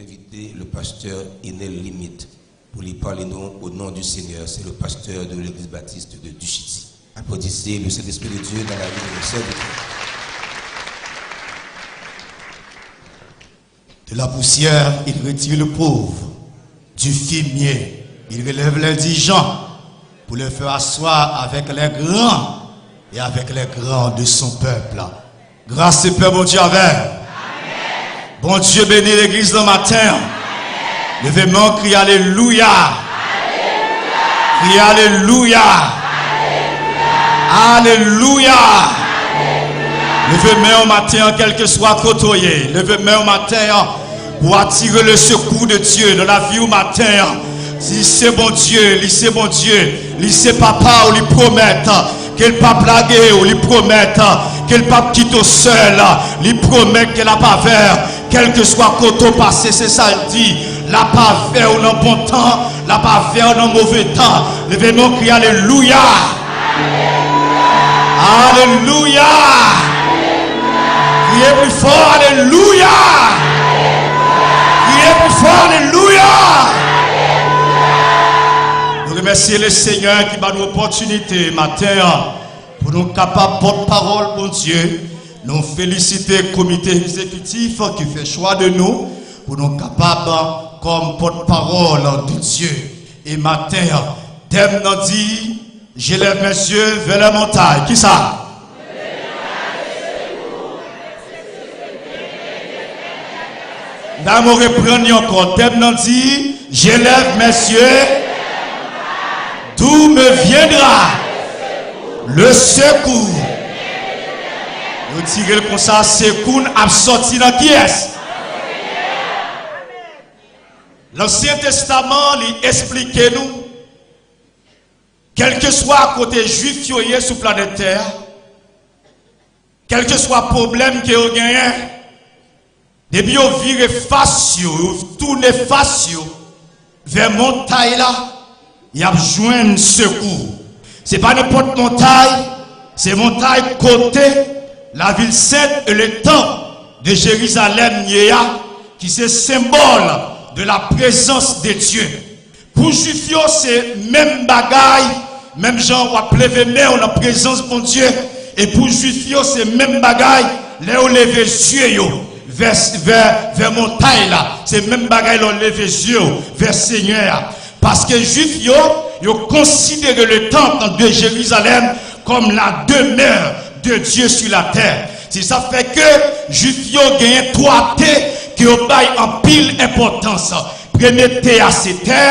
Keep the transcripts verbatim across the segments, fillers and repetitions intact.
Invite le pasteur Enel Limite pour lui parler nous au nom du Seigneur. C'est le pasteur de l'église baptiste de Duchiti. Applaudissez le Saint-Esprit de Dieu dans la vie de nos serviteurs. De la poussière, il retire le pauvre. Du fumier, il relève l'indigent pour le faire asseoir avec les grands et avec les grands de son peuple. Gras e pè Bondye avè. Bondye beni legliz lan maten an. Leve men w, kriye alelouya. Kriye alelouya. Alelouya. Leve men w maten an, kèlkeswa kote w ye. Leve men w maten an pou atire le sekou de Dye nan lavi w maten an. Li se Bondye, li se Bondye, li se papa w, li pwomèt ke l p ap lage w, li pwomèt ke l p ap kite w sèl, li pwomèt ke l ap avè w. Kèlkeswa kote w pase, se sa l di, l ap avè w nan bon tan, l ap avè w nan move tan. Leve men w, kriye alelouya. Alelouya. Kriye pli fò, alelouya. Kriye pli fò, alelouya. Nou remèsye Lesenyè ki ba nou opòtinite maten an pou nou kapab pòt pawòl Bondye. Nou felisite komite egzekitif ki fè chwa de nou pou nou kapab kòm pòt pawòl de Dye. E maten an, tèm nan di, Je lève mes yeux vers les montagnes. Kisa? N a mwen reprann li ankò. Tèm nan di, Je lève mes yeux, d'où me viendra le secours? Yo tire l konsa, sekou n ap sòti nan kiyès? Lansyen Testaman, li esplike nou, kèlkeswa kote Jwif yo ye sou planèt tè a, kèlkeswa pwoblèm ke yo genyen, depi yo vire fas yo, yo tounen fas yo vè montay la, y ap jwenn sekou. Se pa nenpòt montay, se montay kote lavil sent e le tanp de Jerizalèm ye a, ki se senbòl de la prezans de Dye. Pou Jwif yo, se menm bagay, menm jan w ap leve men w nan prezans Bondye, e pou Jwif yo, se menm bagay lè yo leve zye yo vè, vè, vè montay la, se menm bagay lè w leve zye w vè Senyè a. Paske Jwif yo, yo konsidere le temple de Jérusalem comme la demeure de Dieu sur la terre. Se sa fè ke Jwif yo genyen twa T ke yo bay anpil enpòtans. Premye T a se tè,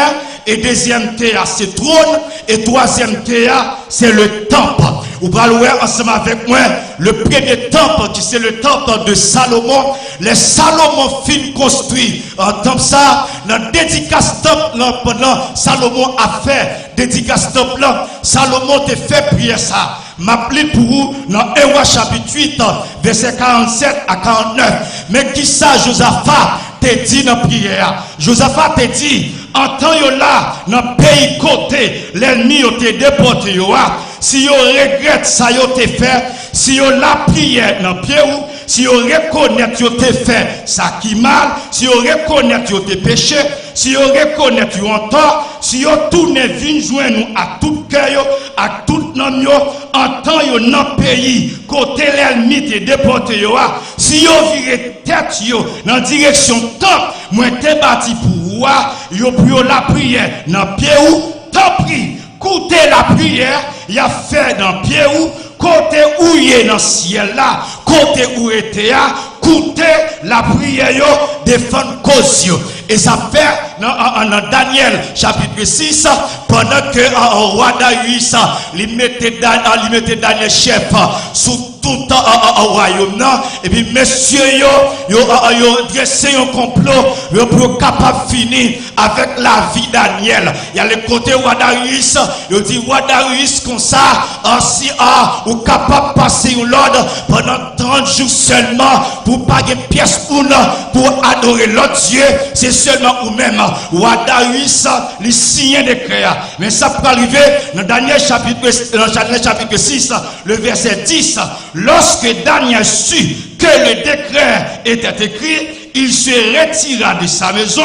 e dezyèm T a se twòn, e twazyèm T a se le tanp. Ou pral wè ansanm avèk mwen, le premye tanp ki se le tanp de Salomon. Lè Salomon fin konstwi, euh, tanp sa, nan dedikas tanp lan, pandan Salomon ap fè dedikas tanp lan, Salomon te fè priyè sa. M ap li pou ou nan en Wa chapit uit, vèsè karannsèt a karantnèf. Men kisa Jozafa te di nan priyè a? Jozafa te di, antan yo la nan peyi kote lènmi yo te depòte yo a, si yo regrèt sa yo te fè, si yo lapriyè nan pye ou, si yo rekonèt yo te fè sa ki mal, si yo rekonèt yo te peche, si yo rekonèt yo antò, si yo tounen vin jwenn ou ak tout kè yo, ak tout nanm yo, antan yo nan peyi kote lènmi te depòte yo a, si yo vire tèt yo nan direksyon tanp mwen te bati pou ou a, yo pou yo lapriyè nan pye ou, tanpri, koute lapriyè y ap fè nan pye ou, kote ou ye nan syèl la, kote ou rete a, koute lapriyè yo, defann koz yo. E sa fè nan, nan, nan Danyèl chapit sis, pandan ke, a, a, wa Darius, a, li mete Da-, a, li mete Danyèl chèf, a, sou tout, a, a, a, wayòm nan, epi mesye yo, yo, a, a, yo drese yon konplo, yo, pou yo kapab fini avèk lavi Danyèl. Y ale kote wa Darius, yo di, wa Darius, konsa, a, si, a, ou kapab pase yon lòd pandan trant jou sèlman, pou pa gen pyès moun pou adore lòt dye, se sèlman ou menm. Wa Darius, li siyen dekrè a. Men sa pral rive nan Danyèl chapit, nan Danyèl chapit sis, le vèsè dis. Lorsque Daniel sut que le décret était écrit, Il se retira de sa maison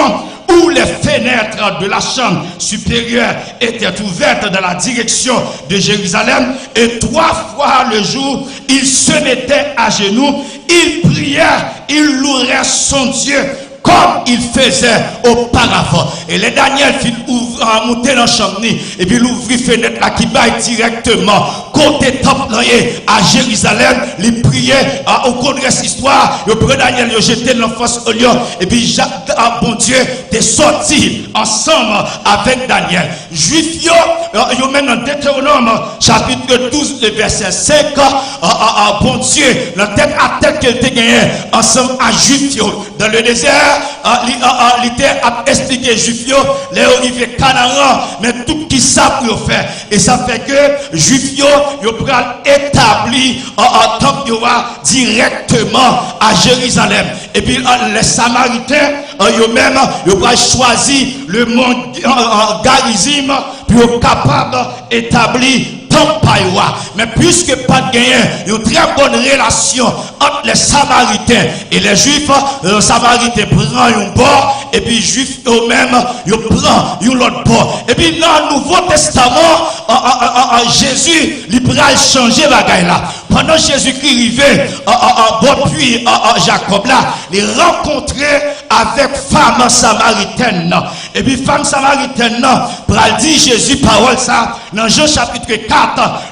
où les fenêtres de la chambre supérieure étaient ouvertes dans la direction de Jérusalem, et trois fois le jour, il se mettait à genoux, il priait, il louerait son Dieu, comme il faisait auparavant. E lè Danyèl fin ouv-, a, moute nan chanm li, epi l ouvri fenèt la ki bay dirèkteman kote tanp lan ye, a Jerizalèm, li priye, a, ou konn rès istwa, yo pran Danyèl, yo jete l nan fòs lyon, epi Ja-, a, Bondye te sòti ansanm avèk Danyèl. Jwif yo, a, yo menm nan Detewonòm, chapit douz, le vèsè senk, a, a, a, Bondye, nan tèt a tèt ke l te genyen ansanm a Jwif yo, dans le désert, a, li, a, a, li te ap esplike Jwif yo, lè yo rive Kanaran, men tout ki sa pou yo fè. E sa fè ke Jwif yo, yo pral etabli, a, a, tanp yo a dirèkteman a Jerizalèm. Epi, a, lè Samariten, a, yo menm, yo pral chwazi le mont, a, a, Garizim pou yo kapab etabli tanp pa yo a. Men piske pa t genyen yon trè bòn relasyon ant lè Samariten e lè Jwif, lè Samariten pran yon bò, epi Jwif yo menm, yo pran yon lòt bò. Epi nan Nouvo Testaman, a, a, a, a, a, Jezi, li pral chanje bagay la. Pandan Jezikri rive, a, a, a, bò pwi, a, a, Jakòb la, li rankontre avèk fanm samaritèn nan. Epi fanm samaritèn nan pral di Jezi pawòl sa, nan Jan chapit kat,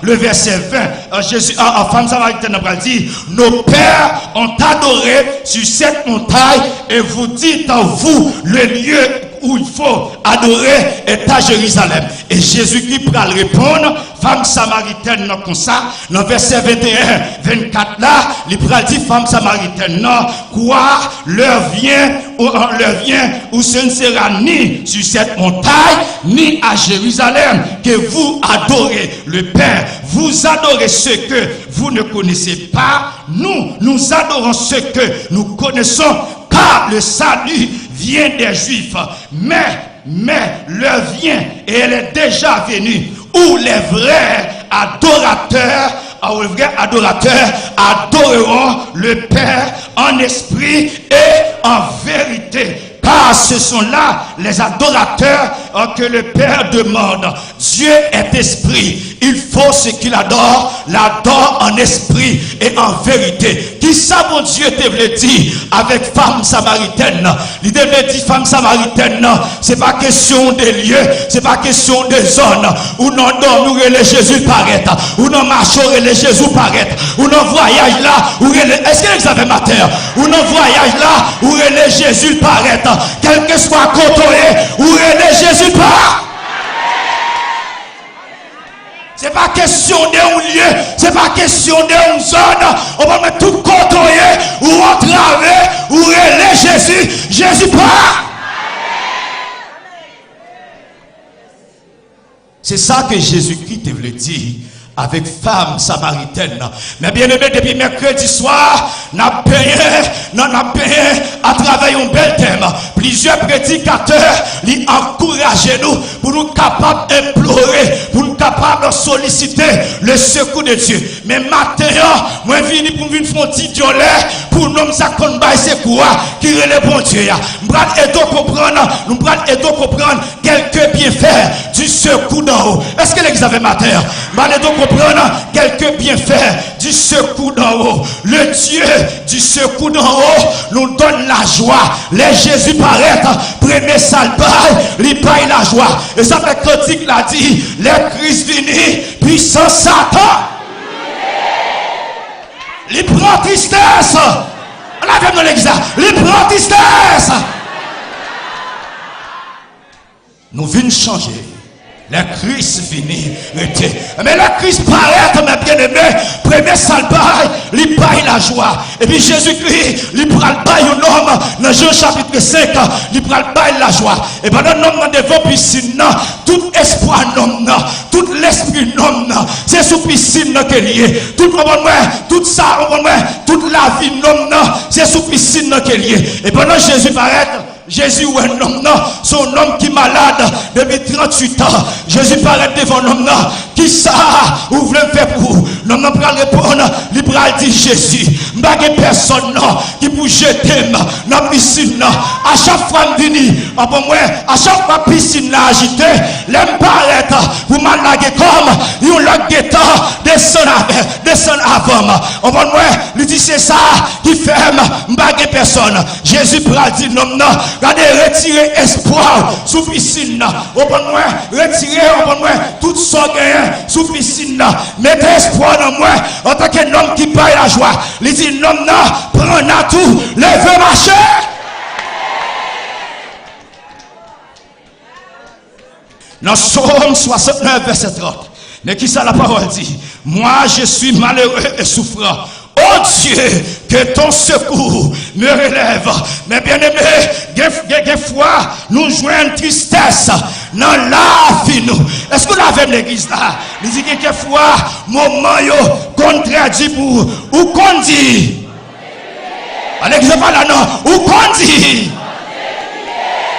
le vèsè ven, a, Jezi, a, a, fanm samaritèn nan pral di, nos pères ont adoré sur cette montagne, et vous dites, vous, le lieu où il faut adorer est à Jérusalem. E Jezikri pral reponn fanm samaritèn nan konsa, nan vèsè venteyen, vennkat la, li pral di fanm samaritèn nan, quoi, l'heure vient, ou, euh, l'heure vient où ce ne sera ni sur cette montagne, ni à Jérusalem que vous adorez le Père. Vous adorez ce que vous ne connaissez pas. Nous, nous adorons ce que nous connaissons, car le salut vient des Juifs. Mais, mais l'heure vient, et elle est déjà venue, où les vrais adorateurs, où les vrais adorateurs adoreront le Père en esprit et en vérité. Car ce sont là les adorateurs, euh, que le Père demande. Dieu est esprit. Il faut ce qu'il adore, l'adore en esprit et en vérité. Kisa Bondye te vle di avèk fanm samaritèn nan? Li te vle di fanm samaritèn nan, se pa kesyon de lye, se pa kesyon de zòn. Ou nan dòmi, ou rele Jezi, l parèt. Ou nan mache, ou rele Jezi, ou parèt. Ou nan vwayaj la, ou rele, èske legliz avè m atè? Ou nan vwayaj la, ou rele Jezi, l parèt. Kèlkeswa kote w ye, ou rele Jezi, l parèt. Se pa kesyon de yon lye, se pa kesyon de yon zòn. Ou pa mèt tout kote w ye, ou antrave, ou rele Jezi, Jezi pa. Se sa ke Jezikri te vle di avèk fanm samaritèn nan. Men byeneme, depi mèkredi swa, n ap benyen, nan, n ap benyen atravè yon bèl tèm. Plizyè predikatè, li ankouraje nou pou nou kapab enplore, pou nou kapab solisite le sekou de Dye. Men maten an, mwen vini pou m vin fè yon ti dyòlè pou nonm sa k konn bay sekou a, ki rele Bondye a. M pral ede w konprann, nou pral ede w konprann kèlke byenfè du secours d'en haut. Èske legliz avè m atè? M pral ede w konprann kèlke byenfè du secours d'en haut. Le Dieu du secours d'en haut nous donne la joie. Lè Jezi parèt, premye sa l bay, li bay lajwa. E sa fè kantik la di, lè Kris vini, pisans Satan. Li pran tristès. Ann avè m nan legliz la. Li pran tristès. Nou vin chanje. Lè Kris vini, rete. Men lè Kris parèt, men byeneme, premye sa l bay, li bay lajwa. Epi Jezikri, li pral bay yon nonm, nan Jan chapit senk, li pral bay lajwa. E pandan nonm nan devan pisin nan, tout espwa nonm nan, tout lespri nonm nan, se sou pisin nan ke l ye. Tout, konprann mwen, tout sa, konprann mwen, tout lavi nonm nan, se sou pisin nan ke l ye. E pandan Jezi parèt, Jezi wè nonm nan, se yon nonm ki malad depi tranntuit an. Jezi parèt devan nonm nan. Kisa ou vle m fè pou ou? Nonm nan pral reponn, li pral di, Jezi, m pa gen pèsonn non ki pou jete m nan pisin nan. A chak fwa m vini, anprann mwen, a chak fwa pisin nan ajite, lè m parèt pou m al lage kò m, yon lòt gentan desann avè, desann avan m. Anprann mwen, li di, se sa ki fè m, m pa gen pèsonn. Jezi pral di nonm nan, gade, retire espwa w sou pisin nan. Ou konprann mwen? Retire, ou konprann mwen, tout sa w genyen sou pisin nan. Mete espwa w nan mwen, antanke nonm ki bay lajwa. Li di nonm nan, pran nat ou, leve mache. Nan Sòm swasantnèf, vèsè trant, men kisa lapawòl di? Moi, je suis malheureux et souffrant. Oh Dieu, que ton secours me relève. Men byeneme, gen, gen, gen fwa nou jwenn tristès nan lavi nou. Èske w la avè m legliz la? Li di gen kèk fwa, moman yo konn trè di pou ou. Ou konn di, Alèkzanp la non, ou konn di,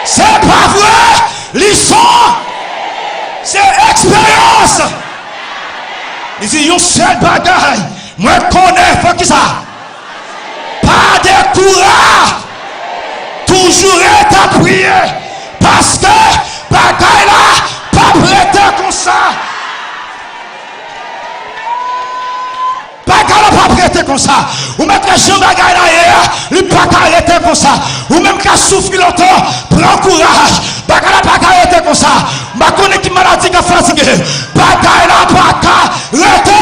se pa vre, li son, se eksperyans. Li di yon sèl bagay, mwen konnen, fò kisa? Pa dekouraj, toujou ret ap priye, paske bagay la p ap rete konsa. Bagay la p ap rete konsa. Ou mèt wè jan bagay la ye a, li pa ka rete konsa. Ou menm k ap soufri lontan, pran kouraj. Bagay la pa ka rete konsa. M pa konnen ki maladi k ap fatige. Bagay la pa ka rete.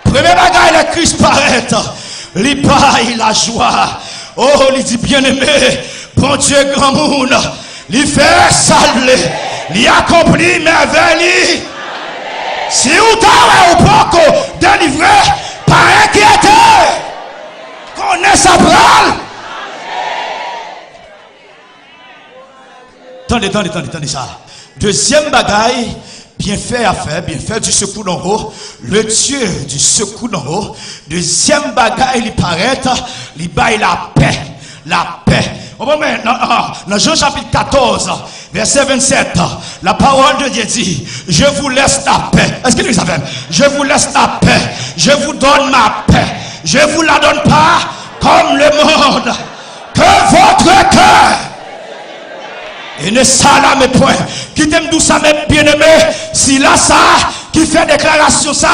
Premye bagay, lè Kris parèt, li bay lajwa. Oh, li di, byeneme, Bondye granmoun, li fè sa l vle, li akonpli mèvèy li. Si w ta wè ou poko delivre, pa enkyete. Konnen sa pral. Tande, tande, tande, tande sa. Dezyèm bagay, byenfè a fè, bienfait du secours d'en haut, le Dieu du secours d'en haut. Dezyèm bagay, li parèt, li bay lapè. Lapè. Ou konprann, nan, nan, nan Jan chapit katòz, vèsè vennsèt, la parole de Dieu dit, je vous laisse la paix. Èske legliz avè m? Je vous laisse la paix. Je vous donne ma paix. Je vous la donne pas comme le monde. Que votre cœur. E ne sa la men pwen. Kite m di w sa, men byeneme, sila sa ki fè deklarasyon sa,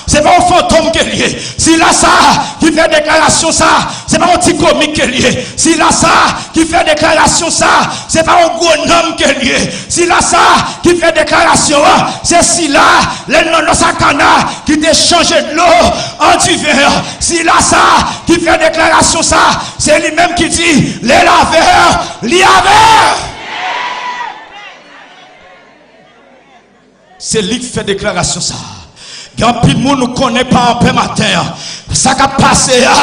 se pa yon fantom ke l ye. Sila sa ki fè deklarasyon sa, se pa yon ti komik ke l ye. Sila sa ki fè deklarasyon sa, se pa yon gwo nonm ke l ye. Sila sa ki fè deklarasyon an, se sila, lè l nan Lòsakana, ki te chanje dlo an diven an. Sila sa ki fè deklarasyon sa, se li menm ki di, le lavè, li avè. Se li k fè deklarasyon sa. Gen anpil moun ou konnen pa anpè maten an. Sa k ap pase a,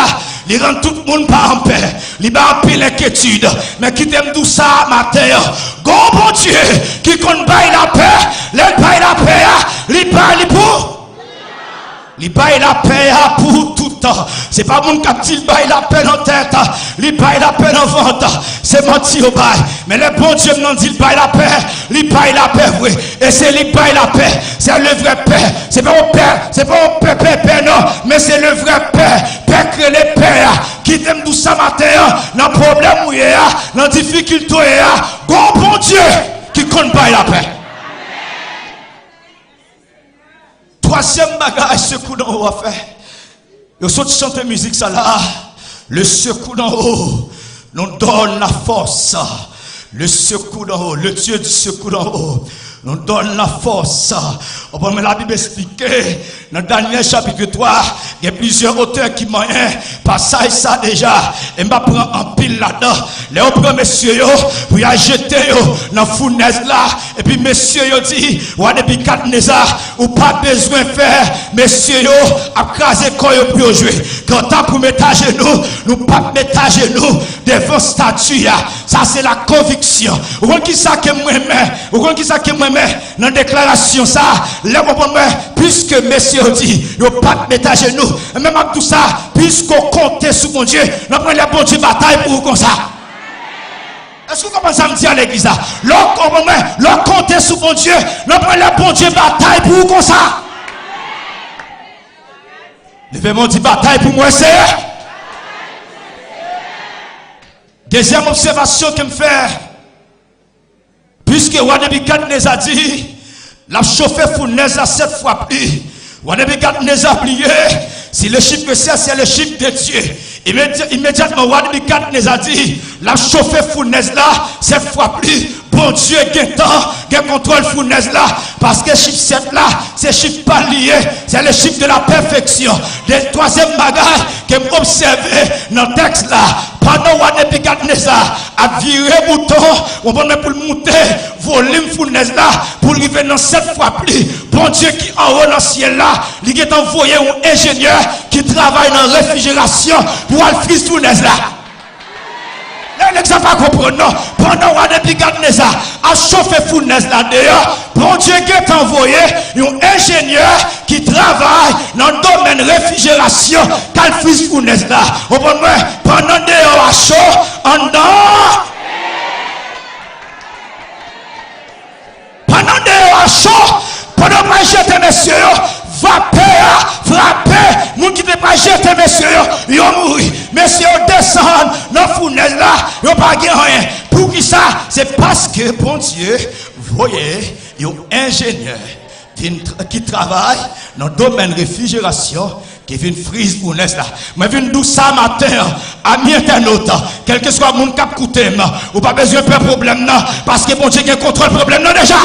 li rann tout moun pa anpè. Li bay anpil enkyetid. Men kite m di w sa maten an. Gon Bondye ki konn bay lapè, lè l bay lapè a, li bay li pou. Li bay lapè a pou tout tan. Se pa moun k ap di l bay lapè nan tèt, li bay lapè nan vant. Se manti yo bay. Men lè Bondye m nan di l bay lapè, li bay lapè vre. E se li k bay lapè. Se le vrè pè. Se pa yon pè, se pa yon pè, pè, pè, non. Men se le vrè pè. Pè k rele pè a. Kite m di w sa maten an, nan pwoblèm ou ye a, nan difikilte ou ye a, gon Bondye ki konn bay lapè. Twazyèm bagay, sekou d'en haut a fè. Yo sot chante mizik sa la. Le secours d'en haut nous donne la force. Le secours d'en haut, le Dieu du secours d'en haut nous donne la force. Ou konprann, Labib esplike nan Danyèl chapit twa, gen plizyè otè ki manyen pasaj sa deja. E m pa pran anpil ladan. Lè yo pran mesye yo pou y al jete yo nan founèz la, epi mesye yo di wa Nebikadneza, ou pa bezwen fè, mesye yo ap kraze kò yo pou yo jwe. Kanta pou met ajenou, nou p ap met ajenou devan estati a. Sa se la konviksyon. Ou konn kisa ke m renmen? Ou konn kisa ke m renmen? Men, nan deklarasyon sa, lè w konprann mwen, piske mesye yo di, yo p ap met ajenou, men m ap di w sa, piske w konte sou Bondye, nan pwen lè Bondye batay pou ou konsa. Èske w konprann sa m di a legliz la? Lè w konprann mwen, lè w konte sou Bondye, nan pwen lè Bondye batay pou ou konsa. Leve men w di batay pou mwen, Seyè. Dezyèm obsèvasyon ke m fè, piske wa Nebikadneza di, l ap chofe founèz la sèt fwa pli. Wa Nebikadneza bliye, si le chiffre sept, c'est le chiffre de Dieu. Imedi-, imedyatman, wa Nebikadneza di, l ap chofe founèz la sèt fwa pli. Bondye gentan gen kontwòl founèz la, paske chif sèt la, se chif pa l li ye, c'est le chiffre de la perfection. De twazyèm bagay ke m obsève nan tèks la, pandan wa Nebikadneza ap vire bouton, w konprann mwen, pou l moute volim founèz la, pou l rive nan sèt fwa pli, Bondye ki anwo nan syèl la, li gentan voye yon enjenyè ki travay nan refrijerasyon pou al friz founèz la. Lè nèg sa pa konprann non. Pandan wa Nebikadneza ap chofe founèz la deyò, Bondye gentan voye yon enjenyè ki travay nan domèn refrijerasyon k al friz founèz la. Ou konprann mwen? Pandan deyò a cho, anndan an. Pandan deyò a cho, pandan yo pral jete mesye yo, vapè a frape moun ki te pral jete mesye yo, yo mouri. Mesye yo desann nan founèz la, yo pa gen anyen. Poukisa? Se paske Bondye voye yon enjenyè vin tra-, ki travay nan domèn refrijerasyon ki vin friz founèz la. Mwen vin di w sa maten an, ami entènot, kèlkeswa moun k ap koute m, ou pa bezwen pè pwoblèm nan, paske Bondye gen kontwòl pwoblèm nan deja.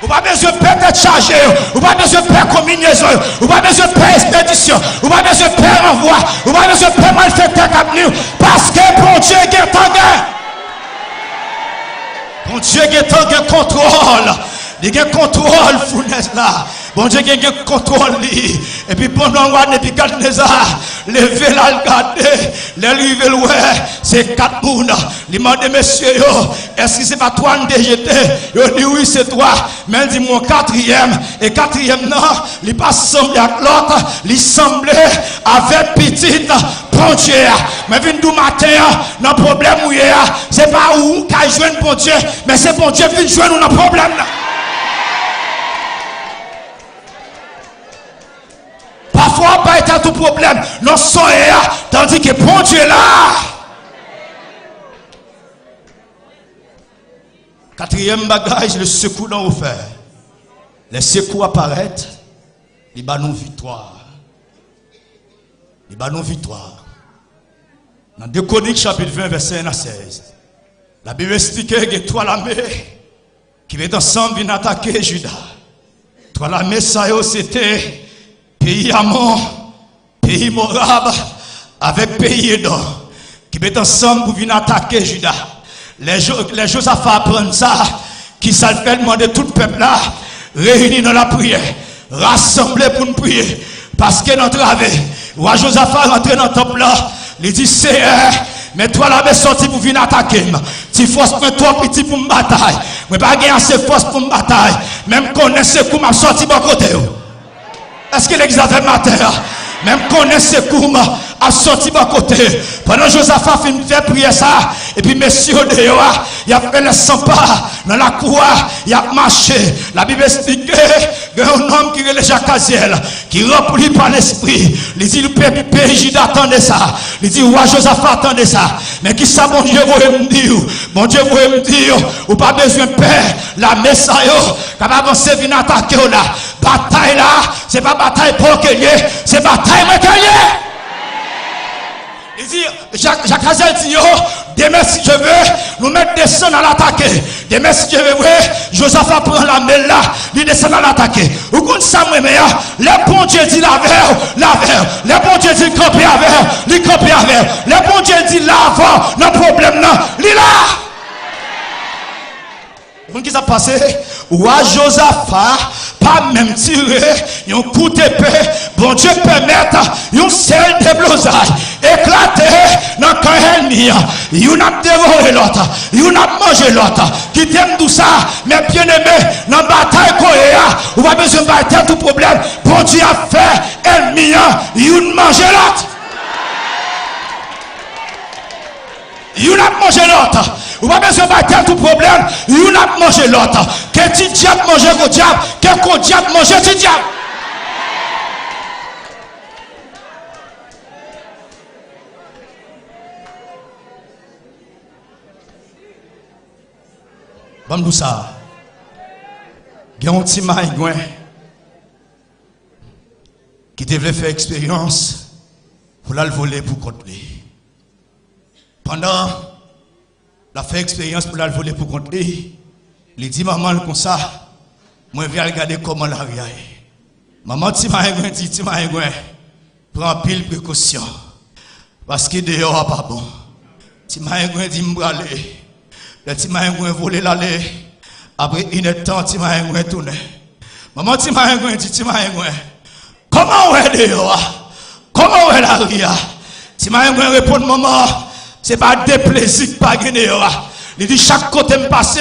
Ou pa bezwen pè tèt chaje yo, ou pa bezwen pè konminyezon yo, ou pa bezwen pè espedisyon, ou pa bezwen pè ranvwa, ou pa bezwen pè malfektè k ap nwi w, paske Bondye gentan gen. Bondye gentan gen kontwòl. Li gen kontwòl founèz la. Bondye gen, gen kontwòl li. Epi pandan wa Nebikadneza leve l al gade, lè l rive l wè se kat moun. Li mande mesye yo, èske se pa twa n te jete? Yo di wi, se twa. Men l di m yon katriyèm. E katriyèm nan, li pa sanble ak lòt, li sanble avèk pitit Bondye a. Mwen vin di w maten an, nan pwoblèm ou ye a, se pa ou k al jwenn Bondye, men se Bondye k vin jwenn ou nan pwoblèm nan. Pafwa w ap bay tèt ou pwoblèm nan sa w ye a, tandike Bondye la. Katriyèm bagay, le sekou d'en haut fè. Lè sekou a parèt, li ba nou viktwa. Li ba nou viktwa. Nan de Kwonik chapit ven, vèsè en a sèz, Labib esplike gen twa lame ki met ansanm vin atake Jida. Twa lame sa yo se te peyi Amon, peyi Moab, avèk peyi Edòm, ki met ansanm pou vin atake Jida. Lè Jo-, lè Jozafa aprann sa, kisa l fè? L mande tout pèp la reyini nan lapriyè, rasanble pou n priye, paske n antrave. Wa Jozafa rantre nan tanp lan, li di, Seyè, men twa lame sòti pou vin atake m. Ti fòs mwen twò piti pou m batay. Mwen pa gen ase fòs pou m batay. Men m konnen sekou m ap sòti bò kote yo. Èske legliz la fè maten an? Men m konnen sekou m ap sòti bò kote. Pandan Jozafa fin fè priyè sa, epi mesye yo deyò a, y ap fè lè sanpa nan lakou a, y ap mache. Labib esplike, gen yon nonm ki rele Jakazyèl, ki ranpli pa Lespri. Li di, peyi, peyi Jida, tande sa. Li di, wa Jozafa, tande sa. Men kisa Bondye voye m di w? Bondye voye m di w, ou pa bezwen pè lame sa yo k ap avanse vin atake w la. Batay la, se pa batay pa w ke l ye, se batay mwen ke l ye. Li di, Jak, Jakazyèl di yo, demen si Dye ve, nou mèt desann al atake. Demen si Dye ve vre, Jozafa pran lame l la, li desann al atake. Ou konn sa m renmen an? Lè Bondye di l avè w, l avè w. Lè Bondye di l kanpe avè w, li kanpe avè w. Lè Bondye di l la avè w nan pwoblèm nan, li la. Ou konn kisa k pase? Wa Jozafa pa menm tire yon kout epe. Bondye pèmèt yon sèl deblozay eklate nan kan ènmi Youn ap devore lòt, youn ap manje lòt. Kite m di w sa, men byeneme, nan batay ke w ye a, ou pa bezwen bay tèt ou pwoblèm. Bondye ap fè ènmi an youn manje lòt. Youn ap manje lòt. Ou pa bezwen bay tèt ou pwoblèm. Youn ap manje lòt. Ke ti dyab manje gwo dyab, ke gwo dyab manje ti dyab. Ban m di w sa. Gen yon ti mayengwen ki te vle fè eksperyans pou l al vole pou kont li. Pandan l ap fè eksperyans pou l al vole pou kont li, li di manman l konsa, "Mwen vle al gade kòman lari a ye." Manman ti mayengwen di ti mayengwen, "Pran anpil prekosyon, paske deyò a pa bon." Ti mayengwen di, "M prale." Lè ti mayengwen vole l ale, apre inèdtan, ti mayengwen tounen. Manman ti mayengwen di ti mayengwen, "Kòman w wè deyò a? Kòman w wè lari a?" Ti mayengwen reponn manman, "Se pa de plezi k pa gen deyò a." Li di, "Chak kote m pase,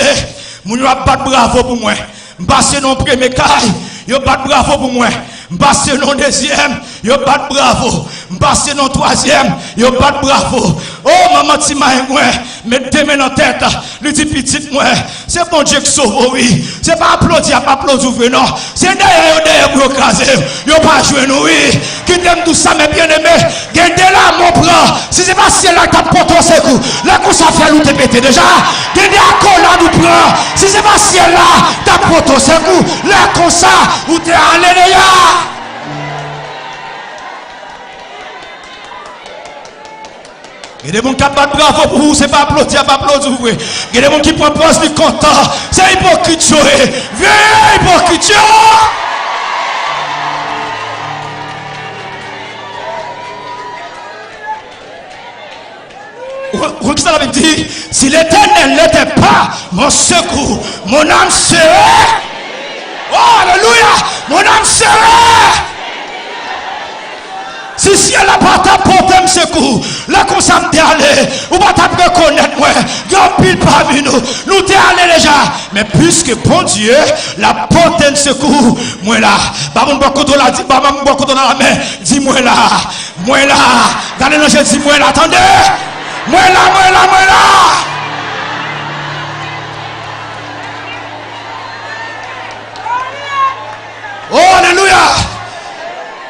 moun yo ap bat bravo pou mwen. M pase nan premye kay, yo bat bravo pou mwen. M pase nan dezyèm, yo bat bravo. M pase nan twazyèm, yo bat bravo." O, manman ti mayengwen met de men nan tèt, li di, "Pitit mwen, se Bondye k sove w, wi. Se pa aplodi y ap aplodi w vre, non. Se dèyè yo dèyè pou yo kraze w. Yo pa jwenn ou, wi." Kite m di w sa, men byeneme, gen de lamò pran. Si se pa syèl la k t ap pote w sekou, lè konsa fyèl ou te pete deja. Gen de akolad ou pran. Si se pa syèl la k t ap pote w sekou, lè konsa ou te ale deja. Gen de moun k ap bat bravo pou ou, se pa aplodi y ap aplodi w vre. Gen de moun ki pran pòz li kontan, se ipokrit yo ye. Veye ipokrit yo! Ou, ou, kisa Labib di? Si l'Éternel n'était pas mon secours, mon âme serait, oh, alelouya, mon âme serait. Si syèl la pa t ap pote m sekou, lè konsa m te ale, ou pa t ap rekonèt mwen. Gen anpil pami nou, nou te ale deja. Men piske Bondye l ap pote n sekou, mwen la. Ba moun bò kote w la, di, ba moun bò kote w la, la men, di, "Mwen la, mwen la." Gade nan je, di, "Mwen la," tande. "Mwen la, mwen la, mwen la." Oh, alelouya!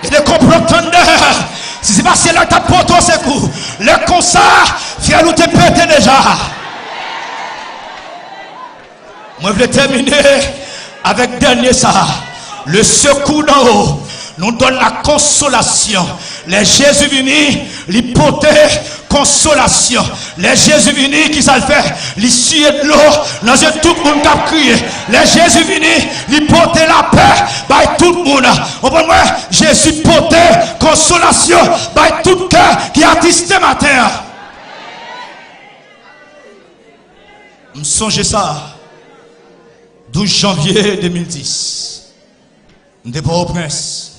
Gen de konplot tande. Si se pa syèl la k t ap pote w sekou, lè konsa, fyèl ou te pete deja. Mwen vle tèmine avèk dènye sa. Le secours d'en haut nous donne la consolation. Lè Jezi vini, li pote konsolasyon. Lè Jezi vini, kisa l fè? Li siye dlo nan je tout moun k ap kriye. Lè Jezi vini, li pote lapè bay tout moun. Konprann mwen? Jezi pote konsolasyon bay tout kè ki atriste maten an. M sonje sa, douz janvye de mil dis. M te Pòtoprens.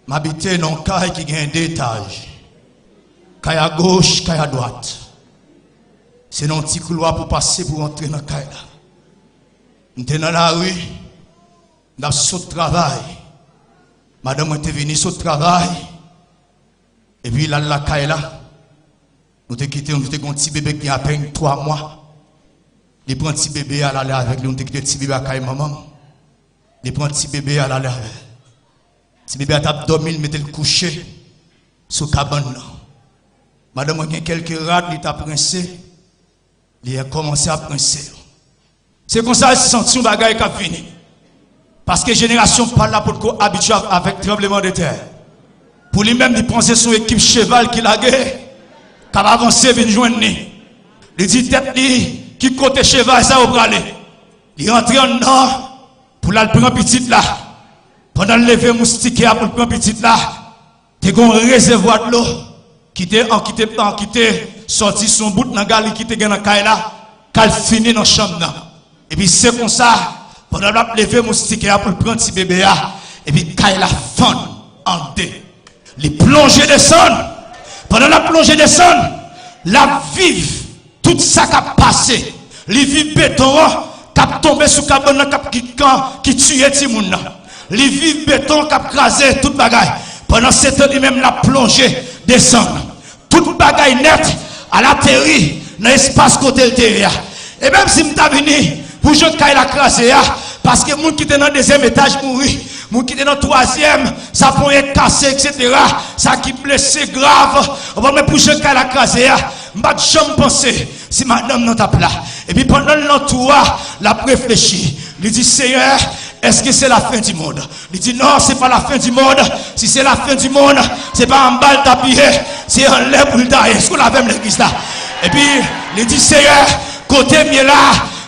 M abite nan yon kay ki gen de etaj. Kay agoch, kay adwat. Se nan yon ti koulwa pou pase pou w antre nan kay la. M te nan lari, m t ap sot travay. Madanm mwen te vini sot travay. Epi l al lakay la. Nou te kite, nou te gen yon ti bebe ki gen apèn twa mwa. Li pran ti bebe a, l ale avèk li. Nou te kite ti bebe a kay manman m. Li pran ti bebe a, l ale avè l. Ti bebe a t ap dòmi, l mete l kouche sou kabann nan. Madanm mwen gen kèlke rad li t ap rense, li kòmanse ap rense yo. Se konsa l santi yon bagay k ap vini. Paske jenerasyon pa l la potko abitye avèk tranblemanntè. Pou li menm, li panse se yon ekip cheval ki lage, k ap avanse vin jwenn li. Li di tèt li, "Ki kote cheval sa yo prale?" Li rantre anndan pou l al pran pitit la. Pandan l leve moustikè a pou l pran pitit la, te gen yon rezèvwa dlo ki te an, ki te an, ki te sòti sou yon bout nan gali ki te gen nan kay la, k al fini nan chanm nan. Epi se konsa, pandan l ap leve moustikè a pou l pran ti bebe a, epi kay la fann an de. Li plonje desann. Pandan l ap plonje desann, l ap viv tout sa k ap pase. Li viv beton an k ap tonbe sou kabann nan, k ap ki, ki, ki tiye timoun nan. Li viv beton k ap kraze tout bagay. Pandan se tan, li menm l ap plonje desann. Tout bagay nèt al ateri nan espas kote l te ye a. E menm si m ta vini pou jan kay la kraze a, paske moun ki te nan dezyèm etaj mouri, moun ki te nan twazyèm, sa ponyèt kase, etsetera, sa ki blese grav, w konprann, men pou jan kay la kraze a, m pa t janm panse si madanm nan t ap la. Epi pandan l nan twou a, l ap reflechi. Li di, Seyè, èske se lafen di mond? Li di, non, se pa lafen di mond. Si se lafen di mond, se pa anba l t ap ye, se anlè pou l ta ye. Èske w la avè m, legliz la? Epi, li di, Seyè, kote m ye la,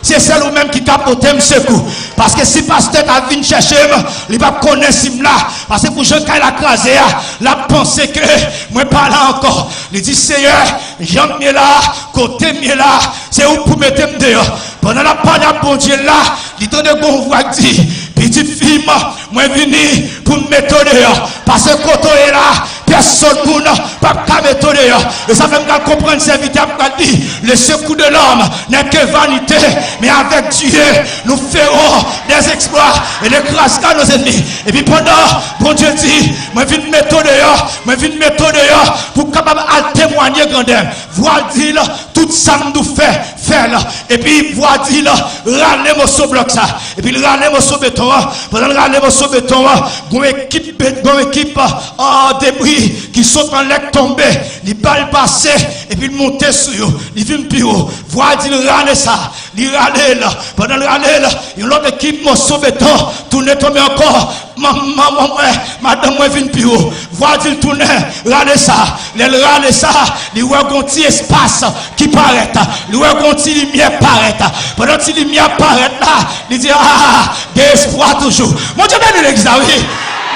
se sèl ou menm ki ka pote m sekou. Paske si pastè ta vin chèche m, li p ap konnen si m la. Paske pou jan kay la kraze a, l ap panse ke mwen pa la ankò. Li di, Seyè, jan m ye la, kote m ye la, se ou k pou mete m deyò. Pandan l ap pale ak Bondye l la, li tande gon vwa k di, pitit fi m, mwen vini pou m mete w deyò. Paske kote w ye la, pèsonn moun p ap ka mete w deyò. E sa fè m pral konprann sèvitè a pral di, le secours de l'homme n'est que vanité, mais avec Dieu, nous ferons des exploits et l'écrasera nos ennemis. Epi pandan Bondye di, mwen vin mete w deyò, mwen vin mete w deyò, pou w kapab al temwanye grandè m. Vwa di l, tout sa m di w fè, fè l. Epi vwa di l, rale moso blòk sa. Epi l rale moso beton an. Pandan l rale moso beton an, gon ekip, gon ekip, ah, debri ki sot anlè k tonbe. Li ba l pase, epi l monte sou yo. Li vin pi wo. Vwa di l, rale sa. Li rale l. Pandan l rale l, yon lòt ekip moso beton tounen tonbe ankò. Manman mwen, madanm mwen vin pi wo. Vwa di l tounen, rale sa. Lè l rale sa, li wè gon ti espas ki parèt. Li wè gon ti limyè parèt. Pandan ti limyè parèt la, li di, ah, gen espwa toujou. Bondye beni legliz la, wi.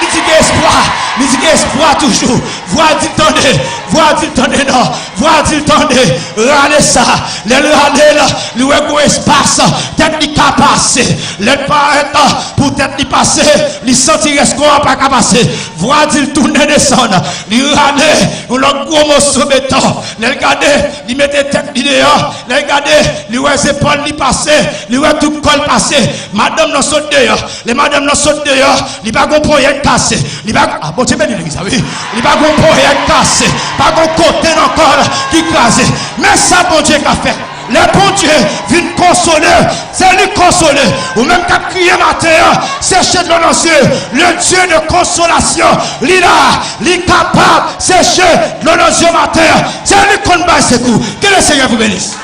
Li di gen espwa. Li di gen espwa toujou. Vwa di tande. Vwa di tande non. Vwa di l tande, rale sa. Lè l rale l, li wè gwo espas, tèt li ka pase. Lè l parèt pou tèt li pase, li santi rès kò a pa ka pase. Vwa di l tounen desann. Li rale yon lòt gwo moso beton. Lè l gade, li mete tèt li deyò. Lè l gade, li wè zepòl li pase. Li wè tout kò l pase. Madanm nan sot deyò. Lè madanm nan sot deyò, li pa gon ponyèt kase. Li pa, ah, Bondye beni legliz la, wi. Li pa gon ponyèt kase. Pa gon kote nan kò l ki kraze. Men sa Bondye ka fè. Lè Bondye vin konsole, se li k konsole. Ou menm k ap kriye maten an, seche dlo nan zye. Le Dieu de consolation, li la, li kapab seche dlo nan zye maten an. Se li k konn bay sekou. Ke le Seigneur vous bénisse.